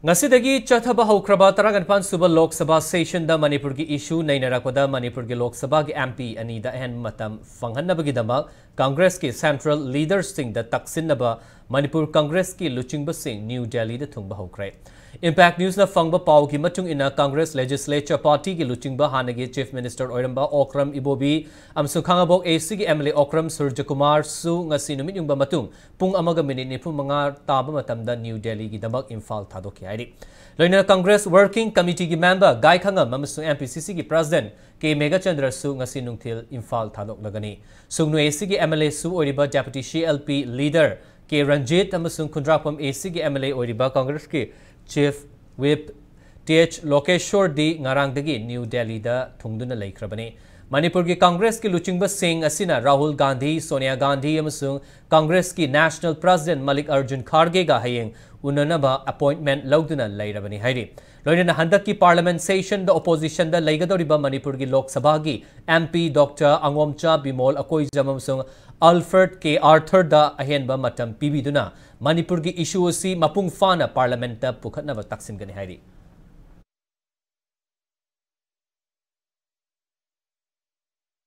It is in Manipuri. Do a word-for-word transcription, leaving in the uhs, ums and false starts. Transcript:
ꯉꯁꯤꯗꯒꯤ ꯆꯠꯊꯕ ꯍꯧꯈ꯭ꯔꯕ ꯇꯔꯥꯅꯤꯄꯥꯟ ꯁꯨꯕ ꯂꯣꯛ ꯁꯚꯥ ꯁꯦꯁꯟꯗ ꯃꯅꯤꯄꯨꯔꯒꯤ ꯏꯁꯨ ꯅꯩꯅꯔꯛꯄꯗ ꯃꯅꯤꯄꯨꯔꯒꯤ ꯂꯣꯛ ꯁꯚꯥꯒꯤ ꯑꯦꯝ ꯄꯤ ꯑꯅꯤꯗ ꯑꯍꯦꯟꯕ ꯃꯇꯝ ꯐꯪꯍꯟꯅꯕꯒꯤꯗꯃꯛ ꯀꯪꯒ꯭ꯔꯦꯁꯀꯤ ꯁꯦꯟꯇ꯭ꯔꯦꯜ ꯂꯤꯗꯔꯁꯤꯡꯗ ꯇꯛꯁꯤꯟꯅꯕ ꯃꯅꯤꯄꯨꯔ ꯀꯪꯒ꯭ꯔꯦꯁꯀꯤ ꯂꯨꯆꯤꯡꯕꯁꯤꯡ ꯅ꯭ꯌꯨ ꯗꯦꯜꯂꯤꯗ ꯊꯨꯡꯕ ꯍꯧꯈ꯭ꯔꯦ꯫ ꯏꯝꯄꯦꯛ ꯅ꯭ꯌꯨꯁꯅ ꯐꯪꯕ ꯄꯥꯎꯒꯤ ꯃꯇꯨꯡ ꯏꯟꯅ ꯀꯪꯒ꯭ꯔꯦꯁ ꯂꯦꯖꯤꯁꯂꯦꯆꯔ ꯄꯥꯔꯇꯤꯒꯤ ꯂꯨꯆꯤꯡꯕ ꯍꯥꯟꯅꯒꯤ ꯆꯤꯐ ꯃꯤꯅꯤꯁꯇꯔ ꯑꯣꯏꯔꯝꯕ ꯑꯣꯀ꯭ꯔꯝ ꯏꯕꯣꯕꯤ ꯑꯃꯁꯨꯡ ꯈꯥꯉꯕꯣꯛ ꯑꯦ ꯁꯤꯒꯤ ꯑꯦꯝ ꯑꯦꯜ ꯑꯦ ꯑꯣꯀ꯭ꯔꯝ ꯁꯨꯔꯖꯀꯨꯃꯥꯔꯁꯨ ꯉꯁꯤ ꯅꯨꯃꯤꯠ ꯌꯨꯡꯕ ꯃꯇꯨꯡ ꯄꯨꯡ ꯑꯃꯒ ꯃꯤꯅꯤꯠ ꯅꯤꯐꯨ ꯃꯉꯥ ꯇꯥꯕ ꯃꯇꯝꯗ ꯅ꯭ꯌꯨ ꯗꯦꯜꯂꯤꯒꯤꯗꯃꯛ ꯏꯝꯐꯥꯜ ꯊꯥꯗꯣꯛꯈꯤ ꯍꯥꯏꯔꯤ꯫ ꯂꯣꯏꯅꯅ ꯀꯪꯒ꯭ꯔꯦꯁ ꯋꯔꯀꯤꯡ ꯀꯃꯤꯇꯤꯒꯤ ꯃꯦꯝꯕꯔ ꯒꯥꯏ ꯈꯪꯉꯝ ꯑꯃꯁꯨꯡ ꯑꯦꯝ ꯄꯤ ꯁꯤ ꯁꯤꯒꯤ ꯄ꯭ꯔꯁꯤꯗꯦꯟꯠ ꯀꯦ ꯃꯦꯘꯆꯟꯗ꯭ꯔꯁꯨ ꯉꯁꯤ ꯅꯨꯡꯊꯤꯜ ꯏꯝꯐꯥꯜ ꯊꯥꯗꯣꯛꯂꯒꯅꯤ꯫ ꯁꯨꯡꯅꯨ ꯑꯦ ꯁꯤꯒꯤ ꯑꯦꯝ ꯑꯦꯜ ꯑꯦꯁꯨ ꯑꯣꯏꯔꯤꯕ ꯗꯦꯄꯨꯇꯤ ꯁꯤ ꯑꯦꯜ ꯄꯤ ꯂꯤꯗꯔ ꯀꯦ ꯔꯟꯖꯤꯠ ꯑꯃꯁꯨꯡ ꯈꯨꯟꯗ꯭ꯔꯥꯛꯄꯝ ꯑꯦ ꯁꯤꯒꯤ ꯑꯦꯝ ꯑꯦꯜ ꯑꯦ ꯑꯣꯏꯔꯤꯕ ꯀꯪꯒ꯭ꯔꯦꯁꯀꯤ ꯆꯤꯐ ꯋꯤꯞ ꯇꯤ ꯑꯩꯆ ꯂꯣꯀꯦꯁꯣꯔꯗꯤ ꯉꯔꯥꯡꯗꯒꯤ ꯅ꯭ꯌꯨ ꯗꯦꯜꯂꯤꯗ ꯊꯨꯡꯗꯨꯅ ꯂꯩꯈ꯭ꯔꯕꯅꯤ꯫ ꯃꯅꯤꯄꯨꯔꯒꯤ ꯀꯪꯒ꯭ꯔꯦꯁꯀꯤ ꯂꯨꯆꯤꯡꯕꯁꯤꯡ ꯑꯁꯤꯅ ꯔꯥꯍꯨꯜ ꯒꯥꯟꯙꯤ, ꯁꯣꯅꯤꯌꯥ ꯒꯥꯟꯙꯤ ꯑꯃꯁꯨꯡ ꯀꯪꯒ꯭ꯔꯦꯁꯀꯤ ꯅꯦꯁꯅꯦꯜ ꯄ꯭ꯔꯁꯤꯗꯦꯟꯠ ꯃꯜꯂꯤꯛ ꯑꯔꯖꯨꯟ ꯈꯥꯔꯒꯦꯒ ꯍꯌꯦꯡ ꯎꯅꯅꯕ ꯑꯦꯄꯣꯏꯟꯠꯃꯦꯟꯠ ꯂꯧꯗꯨꯅ ꯂꯩꯔꯕꯅꯤ ꯍꯥꯏꯔꯤ꯫ ꯂꯣꯏꯅꯅ ꯍꯟꯗꯛꯀꯤ ꯄꯥꯔꯂꯤꯌꯥꯃꯦꯟꯠ ꯁꯦꯁꯟꯗ ꯑꯣꯄꯣꯖꯤꯁꯟꯗ ꯂꯩꯒꯗꯧꯔꯤꯕ ꯃꯅꯤꯄꯨꯔꯒꯤ ꯂꯣꯛ ꯁꯚꯥꯒꯤ M P doctor ꯑꯉꯣꯝꯆꯥ Bimol Akoijam ꯑꯃꯁꯨꯡ ꯑꯜꯐ꯭ꯔꯦꯗ ꯀꯦ ꯑꯥꯔꯊꯔꯗ ꯑꯍꯦꯟꯕ ꯃꯇꯝ ꯄꯤꯕꯤꯗꯨꯅ ꯃꯅꯤꯄꯨꯔꯒꯤ ꯏꯁꯨ ꯑꯁꯤ ꯃꯄꯨꯡ ꯐꯥꯅ ꯄꯥꯔꯂꯤꯌꯥꯃꯦꯟꯠꯇ ꯄꯨꯈꯠꯅꯕ ꯇꯛꯁꯤꯟꯒꯅꯤ ꯍꯥꯏꯔꯤ꯫